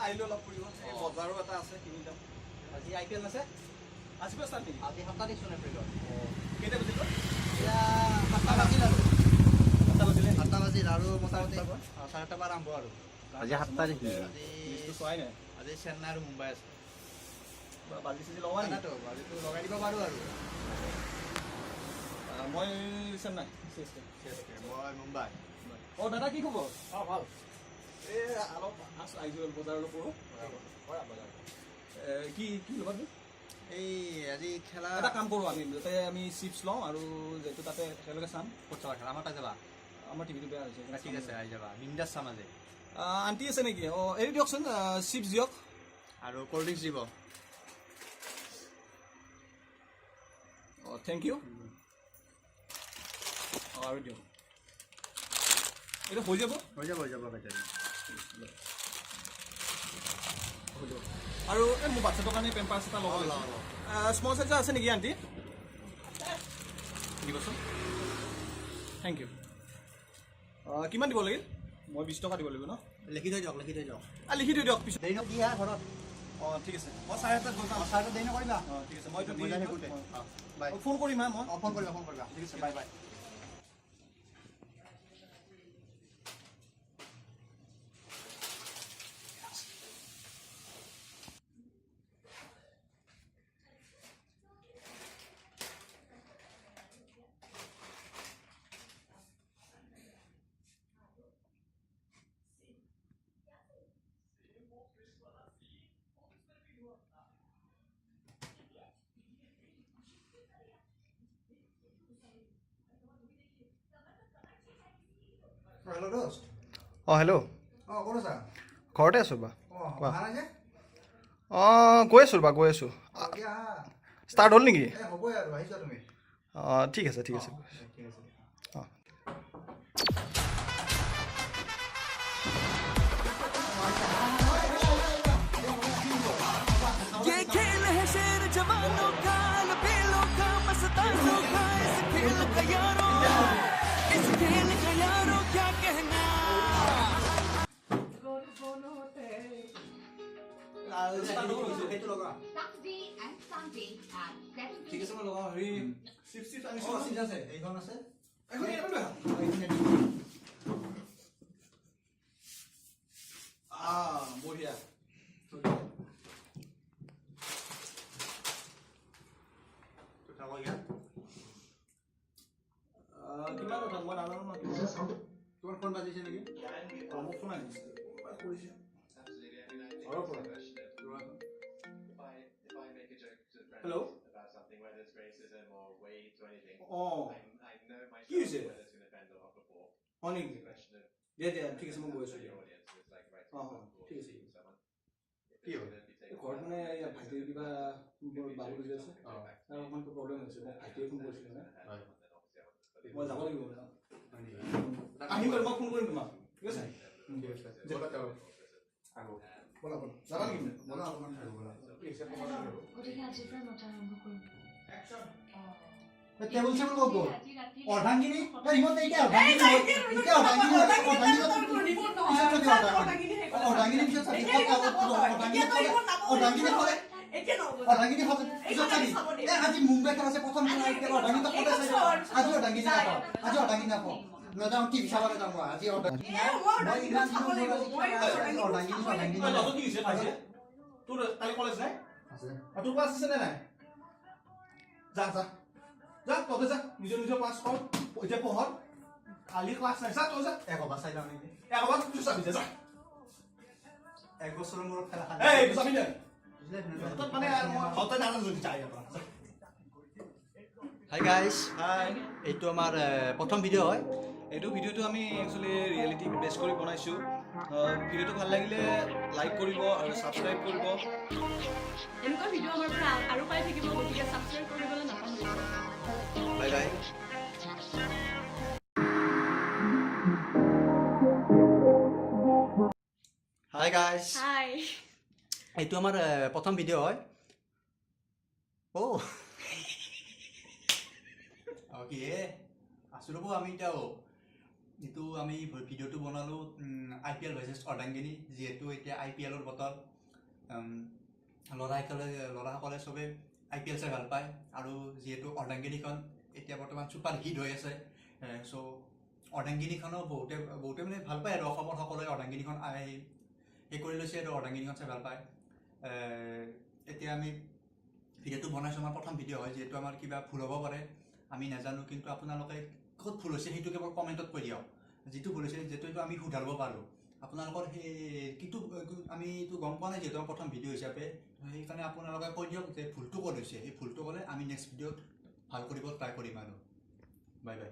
আহিলোঁ অলপ ফুৰিব। এই বজাৰো এটা আছে, কিনি যাম। আজি আই পি এল আছে। আজিৰ পৰা ষ্টাৰ্ট নেকি? আজি 7 তাৰিখ চোন এপ্ৰিলৰ। কেইটা বাজিল? এতিয়া 7টা বাজিল আৰু। 7টা বাজিলে। 7টা বাজিল আৰু মোটামুটি 7:30 পৰা? 7:30 পৰা আৰম্ভ আৰু। আজি 7 তাৰিখ নেকি? আজি নিউজটো চোৱাই নাই। আজি চেন্নাই আৰু মুম্বাই আছে। বা বাজি চাজি লগোৱা নেকি? তাকেতো, বাজিটো লগাই দিব পাৰোঁ আৰু। মই চেন্নাই, CSK। মই মুম্বাই। অঁ দাদা, কি খবৰ? অঁ, ভাল। এই অলপ আহিছোঁ, বজাৰ অলপ কৰোঁ। কৰা বজাৰ। কি কি ল'বা তুমি? এই আজি খেলা। এটা কাম কৰোঁ, আমি যাতে আমি চিপছ লওঁ আৰু যিহেতু তাতে একেলগে চাম। ক'ত চাবা খেলা? আমাৰ তাত যাবা? আমাৰ টিভিটো বেয়া হৈছে। ঠিক আছে, আহি যাবা, বিন্দাছ চাম আজি। আণ্টি আছে নেকি? অঁ, এৰি দিয়কচোন, চিপছ দিয়ক। আৰু ক'ল্ড ড্ৰিংকছ দিব। অঁ, thank U. অঁ, আৰু দিয়ক, এইটো হৈ যাব। হৈ যাব, হৈ যাব বাইদেউ। হৈ যাব। আৰু এই মোৰ বাচ্ছাটোৰ কাৰণে পেম্পাৰ্ছ এটা ল'ব। অঁ, লওঁ, লওঁ। স্মল চাইজৰ আছে নেকি আণ্টি? দিবচোন, thank U. কিমান দিব লাগিল? মই 20 টকা দিব লাগিব ন? লিখি থৈ দিয়ক, লিখি থৈ দিয়ক। লিখি থৈ দিয়ক পিছত। দেৰি নকৰি আহা ঘৰত। অঁ, ঠিক আছে, মই 7:30ত গৈ পাম। 7:30ত দেৰি নকৰিবা। অঁ, ঠিক আছে, মই মই যাই থাকোঁতে। অঁ, বাই। ফোন কৰিম হা মই। অঁ, ফোন কৰিবা, ফোন কৰিবা। ঠিক আছে, বাই বাই। হেল্ল' দোস্ত। অঁ, হেল্ল'। অঁ, ক'ত আছা? ঘৰতে আছোঁ বা। অঁ। কোৱা। অহা নাই যে? অঁ, গৈ আছোঁ ৰ'বা, গৈ আছোঁ। অঁ, এতিয়া আহা। ষ্টাৰ্ট হ'ল নেকি? এই হ'বই আৰু, আহি যোৱা তুমি। অঁ, ঠিক আছে, ঠিক আছে। অঁ, ঠিক আছে। অঁ। ये खेल है शेर जवानों का, लबेलों का, मस्तानों का। इस खेल का यारों, इस खेल का यारों क्या कहना। সেইটো লগা। Saturday and Sunday at 7. ঠিক আছে, মই লগাওঁ। হেৰি, চিপছ চিপছ আনিছোঁ। অঁ, চিজ আছে, এইখন আছে। এখন ইয়াতে লৈ আহা। এইখিনি। বঢ়িয়া। থাকক ইয়াত। কিমান কথা মই নাজানো ন কিমান। তোমাৰ ফোন বাজিছে নেকি? অঁ, মোক ফোন আহিছে, কোনোবাই কৰিছে ঘৰৰ পৰা। হেল্ল'। অঁ, কি হৈছে? হয় নেকি? দিয়া দিয়া, ঠিক আছে, মই গৈ আছোঁ দিয়া। অঁ অঁ, ঠিক আছে। কি হ'ল? এই ঘৰত মানে ইয়াৰ ভাইটিৰ কিবা, মোৰ বাবু যে আছে, তাৰ অকণমান প্ৰব্লেম হৈছে। মোক ভাইটিয়ে ফোন কৰিছিলে মানে। মই যাব লাগিব মানে। হয় নেকি? আহিম বাৰু, মই ফোন কৰিম তোমাক, ঠিক আছে? ঠিক আছে, ব'লা তেওঁ আগৌ। ব'লা ব'লা, যাবা নেকি তুমি? ব'লা, অলপমান থাকোঁ ব'লা। ঠিক আছে, খবৰ লাগিব। গতিকে আজিৰ পৰা 9টা আৰম্ভ কৰিম। এই টেবুল চেবুল ক'ত গ'ল? আজি ৰাতি। অৰ্ধাংগিনী, এই ৰিম'ট এতিয়া অৰ্ধাংগিনী হয়। এতিয়া অৰ্ধাংগিনী হয়, অৰ্ধাংগিনী পিছত চাবি, অৰ্ধাংগিনী। অৰ্ধাংগিনী পিছত চাবি। অৰ্ধাংগিনী থ'লে, অৰ্ধাংগিনী থ'লে, অৰ্ধাংগিনী থ'লে পিছত চাবি। এই আজি মুম্বাই খেল আছে, প্ৰথম খেলা। এতিয়া অৰ্ধাংগিনী সদায় চাই থাকোঁ। আজি অৰ্ধাংগিনী নাপাওঁ, আজি অৰ্ধাংগিনী নাপাওঁ। নাযাওঁ, টিভি চাব নাযাওঁ মই আজি। অৰ্ধাংগিনী মই ইমান দিনৰ মূৰত আজি খেলা আছে, আজি অৰ্ধাংগিনী চৰ্ধাংগিনী তই তহঁতৰ কি হৈছে ভাইটিয়ে? তোৰ কালি কলেজ নাই? আছে। আৰু তোৰ ক্লাছ আছে নে নাই? যা যা যা, তহঁতে যা, নিজৰ নিজৰ ক্লাছ কৰ। এতিয়া পঢ়, কালি ক্লাছ নাই। যা, তই যা। এক অভাৰ চাই যাওঁ নেকি? একবাৰ পিছত চাবি, যা যা। এক বছৰৰ মূৰত খেলা। এই চাবি দে তহঁতক, মানে আৰু মই তহঁতে নাজানো যদি, যা ইয়াৰ পৰা যা। Hi guys. হাই। এইটো আমাৰ প্ৰথম ভিডিঅ' হয়। এইটো ভিডিঅ'টো আমি একচুৱেলি ৰিয়েলিটি বেছ কৰি বনাইছোঁ। ভিডিঅ'টো ভাল লাগিলে লাইক কৰিব আৰু ছাবস্ক্ৰাইব কৰিব। এনেকুৱা ভিডিঅ' আমাৰ পৰা আৰু পাই থাকিব, গতিকে ছাবস্ক্ৰাইব কৰিবলৈ নাপাহৰিব। Bye bye. Hi guys. হাই। এইটো আমাৰ প্ৰথম ভিডিঅ' হয়। অ' অ' কি হে, আছোঁ ৰ'ব, আমি এতিয়াও যিটো আমি ভিডিঅ'টো বনালোঁ আই পি এল ভাৰ্চেছ অৰ্ধাংগিনী। যিহেতু এতিয়া আই পি এলৰ বতৰ, ল'ৰাসকলে চবে আই পি এল চাই ভাল পায় আৰু যিহেতু অৰ্ধাংগিনীখন এতিয়া বৰ্তমান ছুপাৰ হিট হৈ আছে, চ' অৰ্ধাংগিনীখনো বহুতে বহুতে মানে ভাল পায় আৰু অসমৰ সকলোৱে অৰ্ধাংগিনীখন সেই কৰি লৈছে আৰু অৰ্ধাংগিনীখন চাই ভাল পায়। এতিয়া আমি ভিডিঅ'টো বনাইছোঁ, আমাৰ প্ৰথম ভিডিঅ' হয়। যিহেতু আমাৰ কিবা ভুল হ'ব পাৰে, আমি নাজানো, কিন্তু আপোনালোকে ক'ত ভুল হৈছে সেইটো কেৱল কমেণ্টত কৈ দিয়ক। যিটো ভুল হৈছে, যিটো এইটো আমি শুধৰাব পাৰোঁ। আপোনালোকৰ সেই কিন্তু আমি এইটো গম পোৱা নাই, যিহেতু আমাৰ প্ৰথম ভিডিঅ' হিচাপে। সেইকাৰণে আপোনালোকে কৈ দিয়ক যে ভুলটো ক'ত হৈছে। সেই ভুলটো ক'লে আমি নেক্সট ভিডিঅ'ত ভাল কৰিব ট্ৰাই কৰিম আৰু বাই বাই।